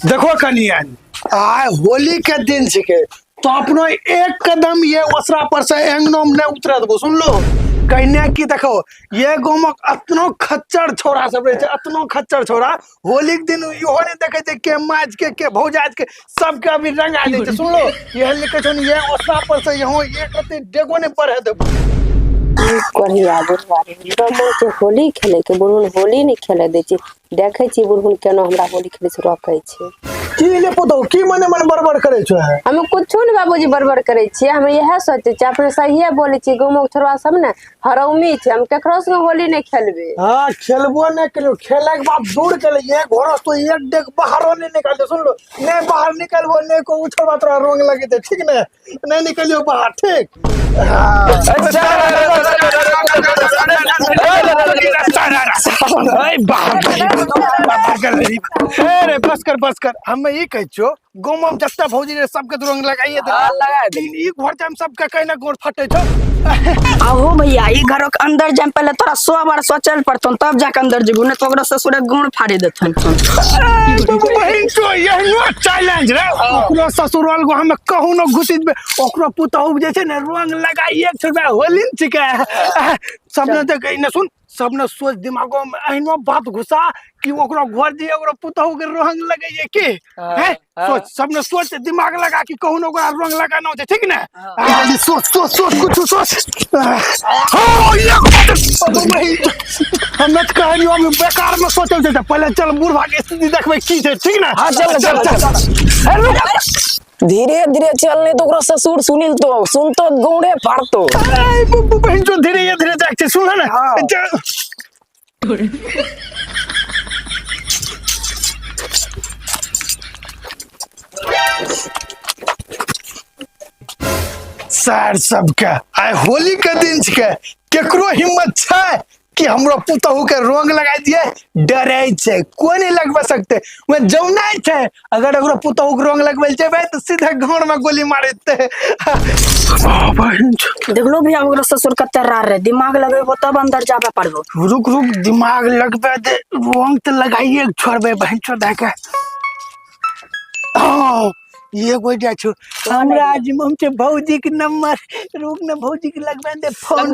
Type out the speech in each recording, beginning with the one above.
देखो कनियन, आइ होली के दिन छिके तो अपनो एक कदम ये ओसरा पर से एंगनो में नहीं उतरे देबो, सुनलो? कहने की देखो ये गाँव में अतनो खच्चर छोरा सब रहे छै, अतनो खच्चर छोरा होली के दिन इहो नहीं देखे छै के माज के भौजाज के सबके अभी रंगा दै छै, सुनलो? ये लिखे छौ ये ओसरा पर से यहाँ एक रत्ती डेगो नहीं बढ़े देबो। कोढ़िया बुढ़वा रे, हमरा मोन छै होली खेले के, बुढ़बुन होली नहीं खेले दै छै। देखै छी बुढ़बुन केना हमरा होली खेले से रोकै छै। की ले पुतहु, की मने मन बड़बड़ करै छौ? है हम कुछो ने बाबूजी बड़बड़ करै छियै, हम इएह सोचै छियै, अपने सहिए बोलै छियै। गाँवक छोड़वा सब ने हरौमी छै, हम केकरो संगे होली नहीं खेलबै। हाँ, खेलबो नहीं करियो, खेले के बाद दूर के लिए घर से तो एक डेग बाहरो नहीं निकालते, सुन लो? नहीं बाहर निकलबो नहीं को छोड़वा तोरा रंग लगे थे, ठीक ने? नहीं निकलियो बाहर, ठीक? हाँ। अरे बस कर, बस कर। हम ई कहै छियो, गाँव में जत्ता भौजी रे सबके तो रंग लगाइए दे। हाँ, लगा दे। लेकिन ई घर जाम सबके कहीं ना गोड़ फटे छौ। आहो भैया, ई घरक अंदर जाम पहले तोरा 100 बार सोचल पड़तौ तब जाके अंदर जेबू, नहीं तो ओकरा ससुर गुण फाड़े देथन। बहिन तो यही चैलेंज रे, ओकरो ससुराल को हम कहूँ न घुसी देबै, ओकरो पुतहु जे छै ने रंग लगाइए छोड़बै, होली ने छिकै। सबने देख ने सुन, सबने सोच दिमागो में एहनो बात घुसा कि ओकरो घर जे ओकरो पुतहु के रंग लगैये की हैं, सोच सबने सोच दिमाग लगा कि कहूँ न ओकरा रंग लगाना छै, ठीक ने? जल्दी सोच सोच सोच कुछ सोच। हाँ, ये हमे तऽ कहलियो अभी बेकार में सोचल छै, पहले चल बुढ़वा के स्थिति देखबै की छै, ठीक ने? हाँ, चल, चल, चल, चल। धीरे धीरे चल, नहीं तो ओकरा ससुर सुनिल तो सुनतो गौड़े फाड़तो। अरे, बहिन जो धीरे धीरे जाए छै, सुन ने? हाँ। चल। सर सबके आइ होली के दिन छिकै, केकरो हिम्मत छै कि हमरो पुतहु के रंग लगा दिए? डरे छै, कोई नहीं लगवा सकते। वह जौना छै, अगर ओकरो पुतहु के रंग लगबै लए जेबै तऽ सीधे घर में गोली मारि देतै। देखलो भैया, ओकरा ससुर कते रार रे, दिमाग लगेबो तब अंदर जाबे पड़बो। रुक रुक, दिमाग लगबे दे, रंग तऽ लगाइए के छोड़बै बहन चोदा के। हाँ, ये कोई जाइ छौ हमरा जिम्मा छै भौजी के नंबर, रुक न भौजी के लगबे दे फोन।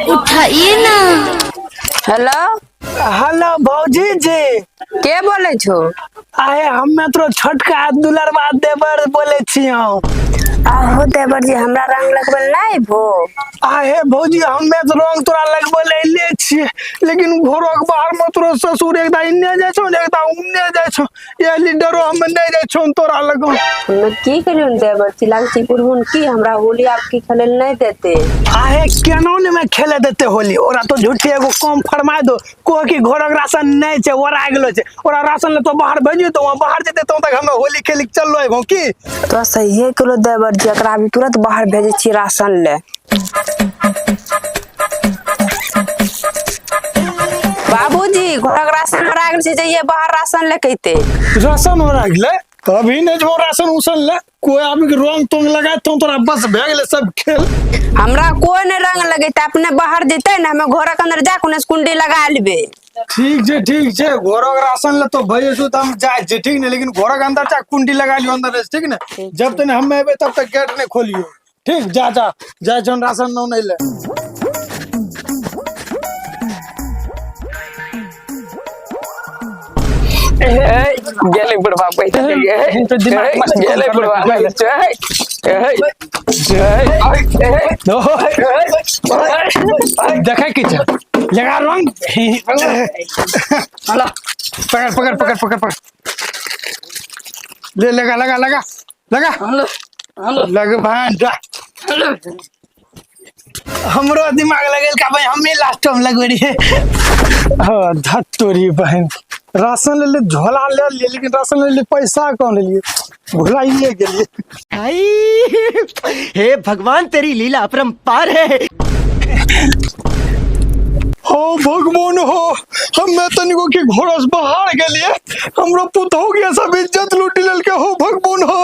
उठाइए ना। हेलो। हेलो भौजी जी। के बोले छो? आए हमे तोरो छोटका दुलरवा देवर बोले छियौ। आहो देवर जी, हमरा रंग लगबे नहीं भो? आहे भौजी, हमे तो रंग तोरा लगबे ले ले छियै, लेकिन घरोक बाहर में तोरो ससुर एकदा इन्ने जाइ छौ एकदा उन्ने जाइ छौ, ये लीडरो हमे नहीं जाइ छौ तोरा लगो। हमे की करियौ देवर जी, लाग छी बुढ़बुन की हमरा होली आब की खेले नहीं देते। आहे केना ने में खेले देते होली, ओरा तो झूठे एगो कम फरमाय दो को कि घरक राशन नहीं छै, ओरा गेलो छै, ओरा राशन ले तो बाहर भेजियो तो वहाँ बाहर जेते तो तक हमे होली खेली के चललो अइबो की। तो सहिए केलो देवर जी, एकरा अभी तुरंत बाहर भेजे छी राशन ले। बाबूजी, घरक राशन ओरा गेल छै, जइए बाहर राशन ले के अइते। राशन ओरा गेलै तो अभी नहीं जो राशन उसन ले कोई आदमी के रंग तोंग लगा तो तोरा बस भए गेलै सब खेल। हमरा कोई नहीं रंग लगेते, अपने बाहर जेते ने, हमे घरक अंदर जा के कुंडी लगा लेबे। ठीक छै, ठीक छै, घरक राशन ले तो भए जेतौ तऽ हम जाइ छियै, ठीक ने? लेकिन घरक अंदर जा कुंडी लगा लियो अंदर, ठीक ने? जब तक हम एबै तब तक गेट नहीं खोलियो, ठीक? जा जा जा जौन राशन न नहीं ले। गेलै बुढ़वा पैसा तो दिमाग मस्त गेलै कर बुढ़वा लेलकै। देखै की छै, लगा रंग, पकड़ पकड़ पकड़ पकड़ पकड़ ले, लगा लगा लगा लगा लग भान जा। हमरो दिमाग लगेल का भाई, हमें लास्ट में लगबे रहिए। हाँ धत तोरी बहन, राशन ले ले, झोला ले लिए, लेकिन राशन ले ले पैसा कौन ले लिए, भुलाइए गेलिए। हे भगवान, तेरी लीला अपरंपार है। हो भगवान हो, हमें तनिको के घोड़स बाहर गेलिए, हमरो पुतहु के सब इज्जत लूटी लेलके, हो भगवान हो।